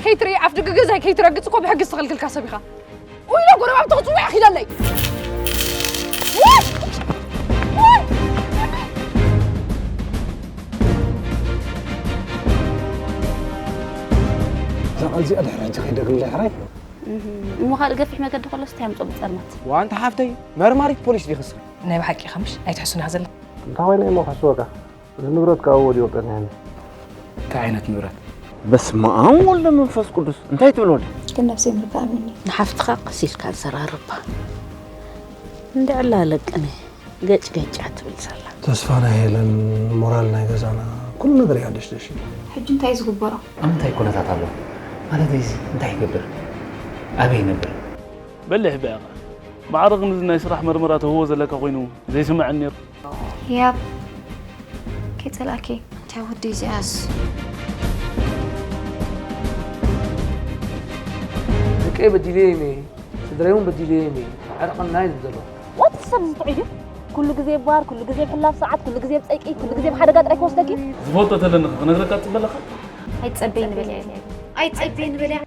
ከይትርኢ ኣፍ ደገ ገዛይ ከይትረግጽ እኮ ብሕጊ ዝተኸልከልካ ሰብ ኢኻ። ውይ፣ ኢለ ጎረባብቲ ክጽውዕ ኢኺ ኢለለይ። ውይ! ውይ! እዛ ቃል እዚኣ ድሕሪ ሕጂ ከይደግምላ ሕራይ። እሞ ካልእ ገፊሕ መገዲ ከሎስ እንታይ ኣምጾ ብጸልማት? ዋንታ ሓፍተይ፣ መርማሪት ፖሊስ ዲኽስ? ናይ ብሓቂ ኢኻ ምሽ? ኣይትሕሱን ኢኻ ዘለኻ። እንታይ ኮይነ እሞ ክሕስወካ? እዚ ንብረት ከኣ ወዲቑ ጸኒሕኒ። እንታይ ዓይነት ንብረት? በስመ ኣብ ወልደ መንፈስ ቅዱስ። እንታይ ትብል ወዲ? ግን ነብሰይ ምርካብ እምኒ። ንሓፍትኻ ቀስ ኢልካ ኣዘራርባ። እንድዕላ ለቅነ ገጭ ገጭ ትብል ዘላ። ተስፋ ናይ ሄለን፣ ሞራል ናይ ገዛና፣ ኩሉ ነገር እዩ ሃደሽደሽ ኢሉ። ሕጂ እንታይ እዩ ዝግበሮ? ኣብ ምንታይ ኩነታት ኣሎ? ማለተይ እዚ እንታይ ይገብር? ኣበይ ይነብር? በልሕ በያኻ። ማዕረ ክንድዚ ናይ ስራሕ መርመራ ትህቦ ዘለካ ኮይኑ ዘይስምዐኒ ነይሩ። ያብ፣ ከይጸላእኪ። እንታይ ወዲ እዚኣስ? ደቀይ በዲለዮም እየ፣ ስድራይ እውን በዲለዮም እየ። ዕርቕና እዩ ዘሎ። ወዲ ሰብ ዝጥዑይ ድዩ? ኩሉ ግዜ ባር፣ ኩሉ ግዜ ብሕላፍ ሰዓት፣ ኩሉ ግዜ ብጸይቂ፣ ኩሉ ግዜ ብሓደጋ ጥራይ ክወስደኪ? ዝፈልጦ ተለኒ ክነግረካ ትጽበ ኣለኻ? ኣይትጸበይኒ በልያ። ኣይትጸበይኒ በልያ።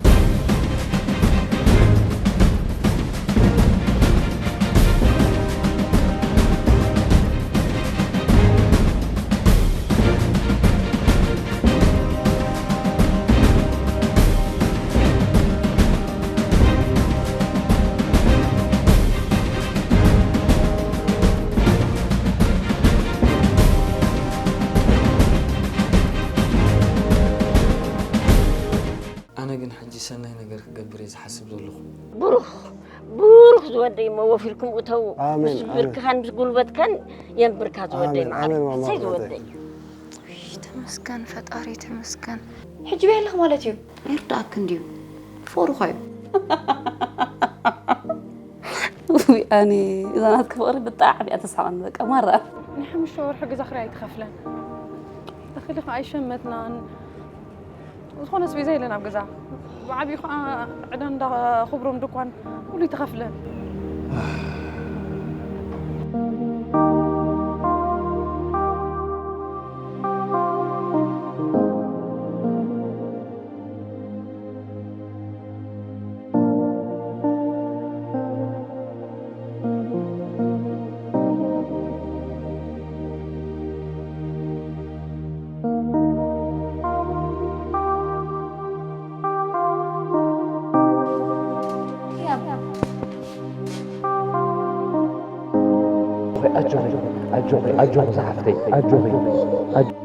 ኣነ ግን ሕጂ ሰናይ ነገር ክገብር እየ ዝሓስብ ዘለኹ። ብሩኽ፣ ብሩኽ ዝወደይ እሞ ወፊርኩም እተዉ። ኣሜን፣ ምስ ኣሜን። ብርክኻን ምስ ጉልበትካን የንብርካ ዝወደይ ኣሜን፣ መዓረይ። ኣሜን፣ ማማ እሰይ ክብረተይ። ዝወደይ። ውይ፣ ተመስገን ፈጣሪ፣ ተመስገን። ሕጂ በይ ኣለኽ ማለት እዩ። ይርዳእክ እንድዩ። ፈሩኻ እዩ። ውይ፣ ኣነ እዛ ናትኪ ፍቕሪ ብጣዕሚ እያ ተስሓቐኒ፣ በቃ ማራ። ናይ ሓሙሽተ ወርሒ ገዛ ክራይ ኣይትኸፍለን። እኽሊ ኸዓ ኣይሸመትናን። ዝኾነ ኣስቤዛ የለን ኣብ ገዛ። ብዓብዩ ኸዓ ዕዳ እንዳ ክብሮም ድኳን ኩሉ ይተኸፍለ። ኣጆኺ፣ ኣጆኺ፣ ኣጆኺ ዝሓፍተይ፣ ኣጆኺ፣ ኣጆ-፣